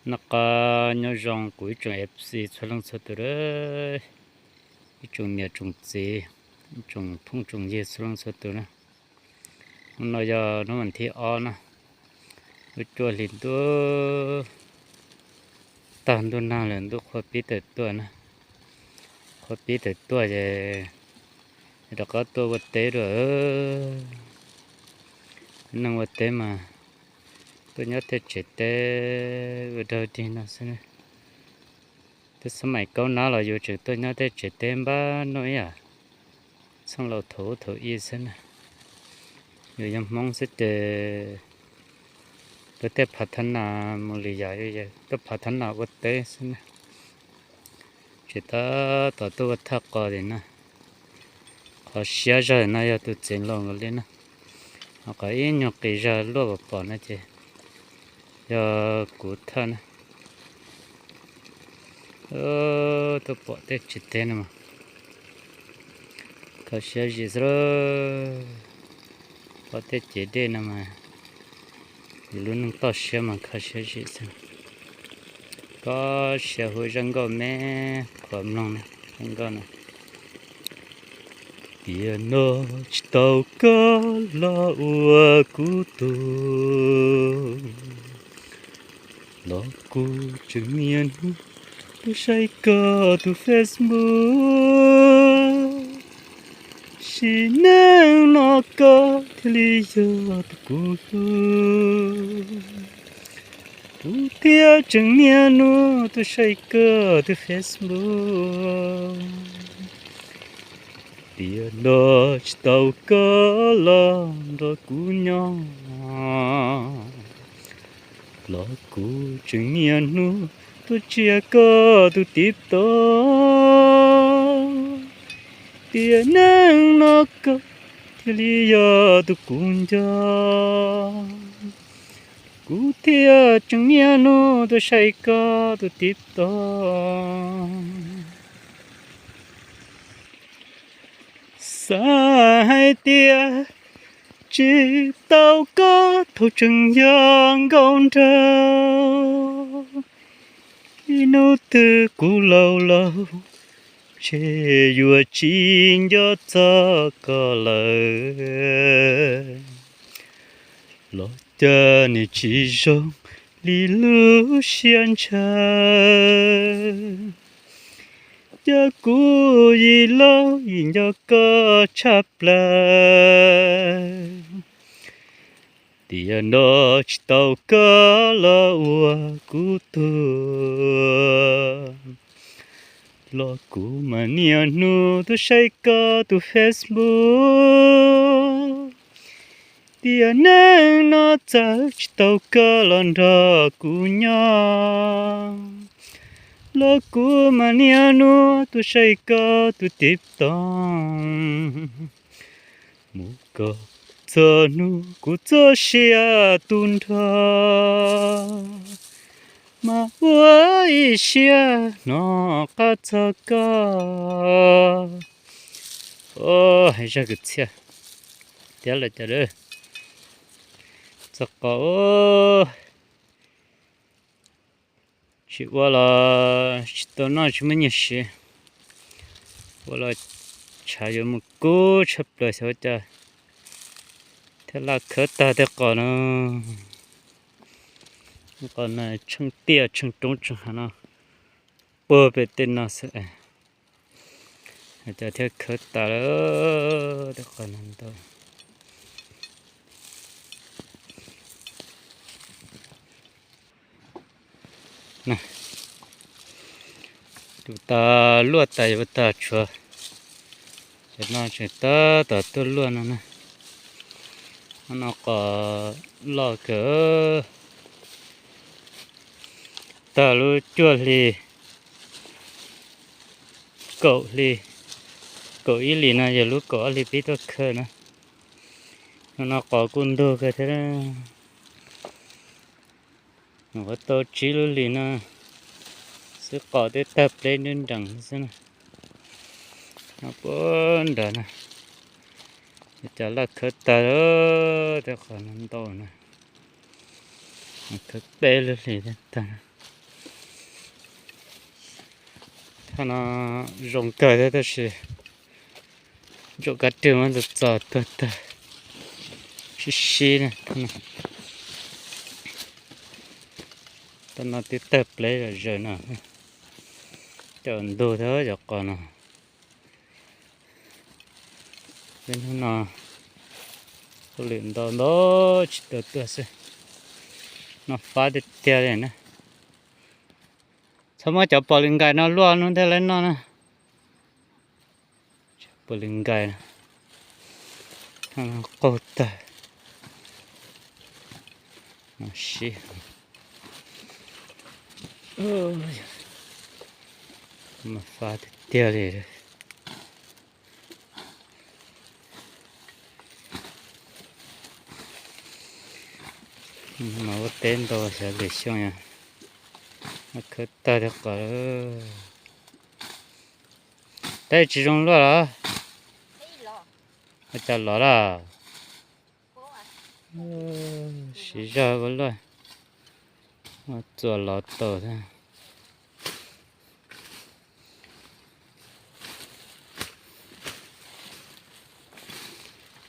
Noj qab nyob zoo kuv ib tsoom F C txhua leej txhua tus, ib tsoom niam tsoom txiv, ib tsoom phooj tsoom ywg txhua leej txhua tus na. Hnub no yog hnub vas thib ob na, lub cuaj hli ntuj tag ntuj nag lawm, ntuj qhua pib tawm tuaj na. Qhua pib tawm tuaj ces rov qab tuaj ua teb dua. Neeg ua teb mas tuaj nyob tej tsev teb ua dog dig no xwb. Tej xab maim kaub nab los yus tseem tuaj nyob tej tsev teb npab noj ib yam txheej laus thaum ub thaum i xwb na. Yus yog Hmoob xwb ces luag tej phav thab nas mus li yam yus tuaj phav thab nas ua teb xwb na. Tsis tab tom tuaj ua thaj qos li na. Qhov siab zog no yog tus txiv laus nkaus li na. Ho qhov ib nyuag qis zog luaj pom pom no ces yog kuv thaj na. Tuaj pom tej tsev teb no mas kho siab zim xwb. Pom tej cev dej no mas yus lub neej toj siab mas kho siab zim xwb. Kho siab hu zaj nkauj me qhuav mloog na, zaj nkauj no. Tiam no tsis tau koj los ua kuv tug, los kuv tseem niaj hnub tuaj saib koj tus Facebook. Sim neej no koj thiaj li yog tus kuv hlub, kuv thiaj tseem niaj hnub tuaj saib koj tus Facebook. Tiam no tsis tau koj los nrog kuv nyob, los kuv tseem niaj hnub tuaj tsiab koj tus TikTok. Tiam neej no koj thiaj li yog tus kuv nco, kuv thiaj tseem niaj hnub tuaj saib koj tus TikTok. Xav hais tias tsis tau koj thaum tseem yog nkauj nraug, ib hnub twg kuv laus laus, ntshe yuav tsis nco txog koj lawm. Los cas niam tsis zoo li lub siab ntshaw, cas kuv yim laus yim nco koj tshaj plaws. Tiam no tsis tau koj los ua kuv tug, los kuv mas niaj hnub tuaj saib koj tus Facebook. Tiam neej no txawm tsis tau koj los nrog kuv nyob, los kuv mas niaj hnub tuaj saib koj tus TikTok. Mus kom txog hnub kuv txoj sia tu nrho, mas ua ib siab hnov qab txog koj. Hais zaj kwv txhiaj tiab lawm cas, txog qos tsis ua los tsis tau noj tsis muaj nyiaj siv, ua los tshav yuav mus kub tshaj plaws xyov ua cas thiaj laj khawb tag tej qos no. Qos no tsheej tiaj tsheej roob tsheej hav no puag pem tej no xwb, cas thiaj khawb tas lawm tej qos no ntau. Tus tas luaj tas yuav tag tshuav, cov no tseem tab tom tuaj luaj no na. Hnub no qos loj kawg, tag lub cuaj hli, kaum hli, kaum ib hlis no yog lub kaum ob hli pib tuaj khawb na. Hnub no qos kuj ntug kawg thiab. Nyuam qhuav tau tsib lub hlis no xwb, qos twb tawg pleb nrees nrees xwb na. No puag nrad na, cas laj khawb tag tej qos no ntau na. Khawb peb lub hlis thiaj tag. Thaum no zoo kawg thiab tab sis ntsuam kab rwg muab txo txog tuag tag, sib sib na. Thaum no twb tawg pleb zom zaws no, cov ntug thiab cov qos no. Peb hnub no hauj lwm ntau ntau tsis tau tuaj xwb, noj fab tiag tiag li na. Txhob muab cov pom lwm nkais no luaj hnub thiaj li noj na. Pom lwm nkais qaug tag. Mas fab tiag tiag li. Mas ua teb ntau xyov lwm xyoo yog khawb tag thiab qos. Teb tsis zoo luaj los? Ua cas lov lawm? Siv zog ua luaj, ua txuas lov tau thiab.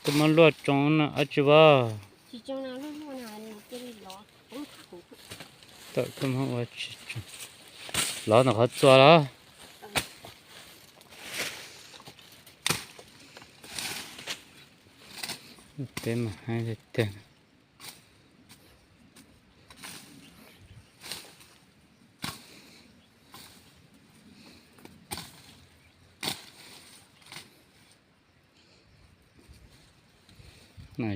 Koj muab luaj tsoo no dab tsi vau? Tawm koj muab ua tsis tsoo. Lov ntawm qhov txuas los? Teb mas haib tiag tiag.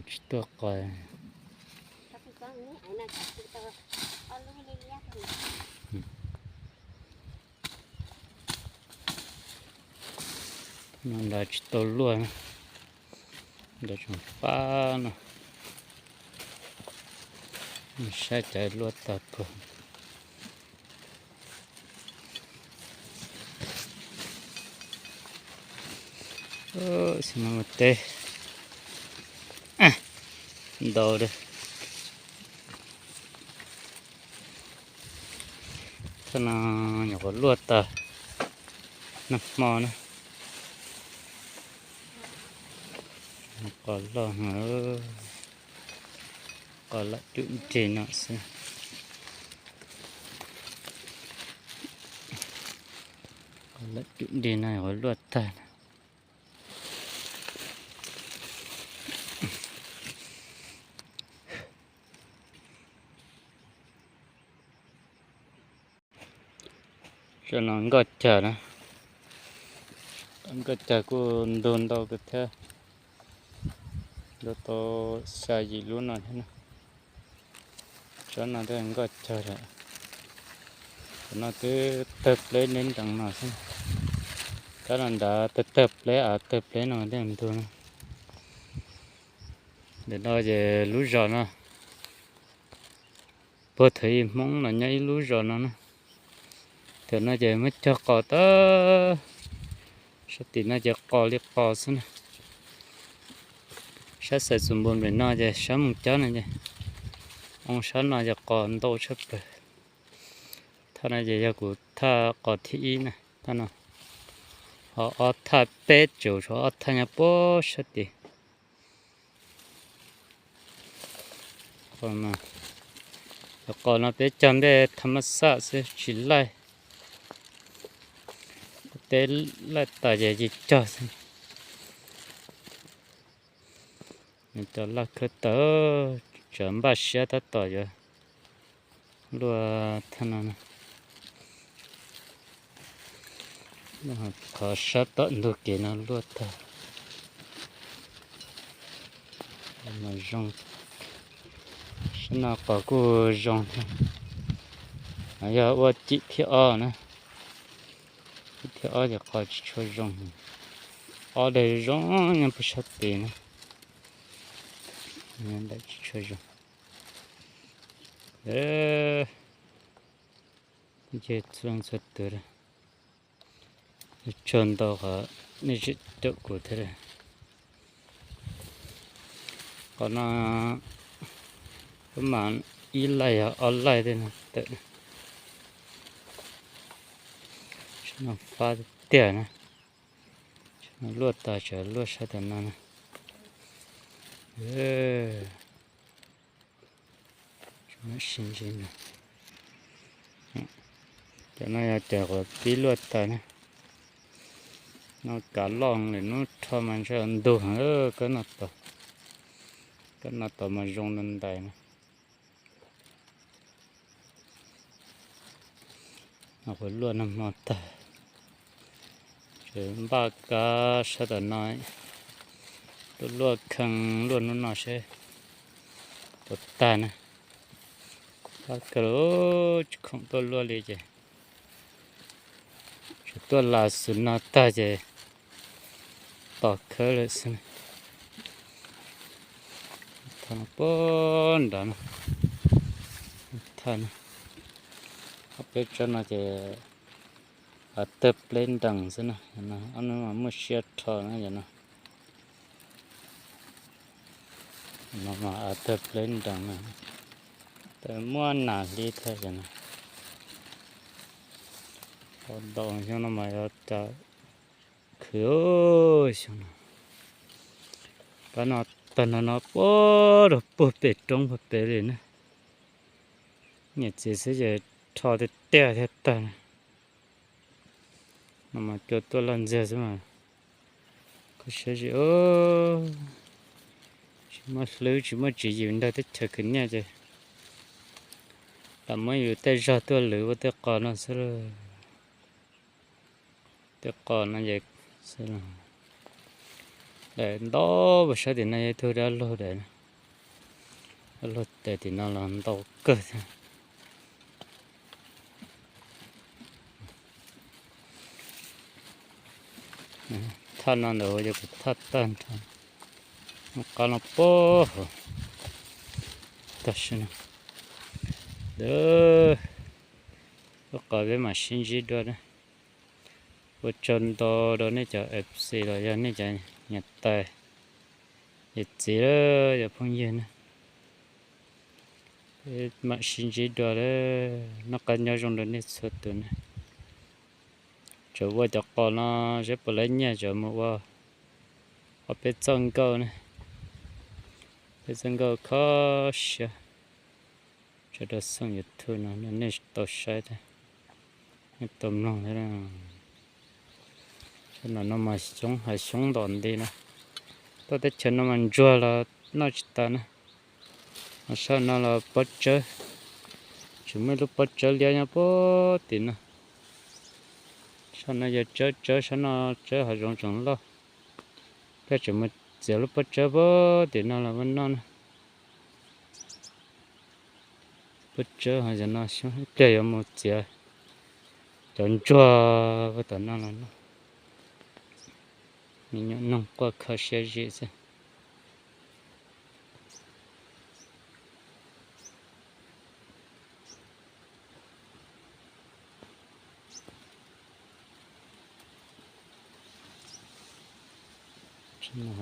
Tsis tuaj qos. Nrad tsis tau luaj, nrad tseem fab no. Saib cas luaj tag puag. Xyoo no ua teb ntau li. Thaj no nyuam qhuav luaj tag nag hmo na. Qos loj no, qos lam cum nrig no xwb. Qos lam cum nrig no nyuam qhuav luaj tag. Tam no nkoj cag na, nkoj cag kuj ntug ntau kawg thiab, ntug tau xya yim lub no thiab na. Tsab no thiaj nkoj cag lawm. Tam no twb tawg pleb neb nrees no xwb. Tsab no nrad tawg tawg pleb av tawg pleb no thiaj ntug na. Ntawm no ces lub zos no puag thaum ub Hmoob los nyob ib lub zos no na. Thaum no ces muab cog qos tag, sab tim no ces qos li qos xwb na. Sab xais txus npua nplem no ces sab moos cab no ces, oo sab no ces qos ntau tshaj plaws. Thaj no ces yog kuv thaj qos thib ib na, thaj no. Ho ob thaj peb tseem tshuav ob thaj nyob puag sab tid. Qos no peb cog npej tham mab xaj xwb tsis laij, teb laij tas ces cia cog xwb. Cov laj khawb tawv, tseem npaj siab tab tom yuav luaj thaj no. Qhov sab tom ntug kev no luaj tag. Zoo, sab no qos kuj zoo thiab. Yog ua cim thib ob na, cim thib ob ces qos tsis tshua zoo. Ob daim zoo nyob puag sab tid na, ntawm tsis tshua zoo. Nce txhua leej txhua tus, tsaug ntau qhov nej tseem caum kuv thiab. Qhov no wb mam ib laij yog ob laij tej no tawm. Noj fab tiag tiag na. Luaj tas tseem luaj sab tom no na. Sib ntsib no. Cov no yog cov quav pib luaj tas na. No kav loj lawm, hnub rho mas ntshe ntug heev. Koj noj tod, koj noj tod mas zoo ntais na. Quav luaj nag hmo tag, tseem npaj kav sab tom no, luaj luaj kheej luaj hnub no seb puas tag na. Pab kawg, tsis khoom tuaj luaj li ces tsuas tuaj las xus no tag ces tos khawb lawm xwb. Thaj no puag nrad no, thaj no, ob peb tsob no ces av tawg pleb nrees xwb na, ob hnub mas muaj siab rho na yom no. No mas av tawg pleb nrees na, tawg muaj nas hli thiab yom no. Tau ntau xyoo no mas yog cas khwv xyoo no. Kab no tag no no puag rau puag pem roob puag pem li na. Niam txiv xwb ces rho tiag tiag thiab tag na. No mas cua tuaj loj ntxiag xwb mas. Koj saib zim, tsis muaj hlwb tsis muaj tswv yim ntag, teb chaws khwv nyiaj ces lam muab yus tej zog tuaj lwv ua tej qos no xwb. Tej qos no ces xwb, daim ntau, puas saib tim no yog ib tug dab laug daim, dab laug tes tim no los ntau kawg thiab. Thaj no ntawm ua yog kuv thaj tag nrho, qab no puag hauv. Tam sim no lub qos peb mam sib ntsib dua na. Ua tsaug ntau rau nej cov F C los yog nej cov niam tais yawm txiv, cov phooj ywg na. Peb mam sib ntsib dua, noj qab nyob zoo rau nej txhua tus na. Tseem ua cov qos no seb puas laib nyiaj, tseem mus ua ob peb txoj nkauj na, peb txoj nkauj kho siab. Tso rau xeem YouTube no nej tau saib thiab, nej tau mloog thiab. Sab no no mas xyoob hav xyoob ntom nti na, tuaj teb chaws no mas ntsuag los noj tsis tas na. Ho sab no los pob tsawb, tseem muaj ib lub pob tsawb liab nyob puag tim no. Sab no yog tsawb, tsawb sab no, tsawb hav zoov tseem loj. Pliag tseem mus txiav lub pob tsawb puag tim no los muab noj na. Pob tsawb ho yog no xyoob, ib pliag yuav mus txiav cov ntsuag puag tom no los noj. Me nyuam noog quaj kho siab zim xwb.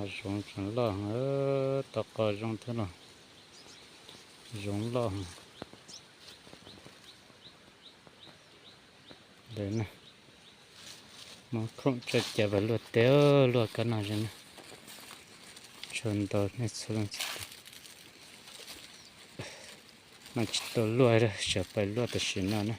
Hav zoov tseem loj, tau qos zoo thiab los, zoov loj. Ntawd na, muab khoom tso cia pab luaj teb, luaj kab no ze na. Tsaug ntau nej txhua leej txhua tus. Mas tsis tau luaj, tseem pais luaj tam sim no na.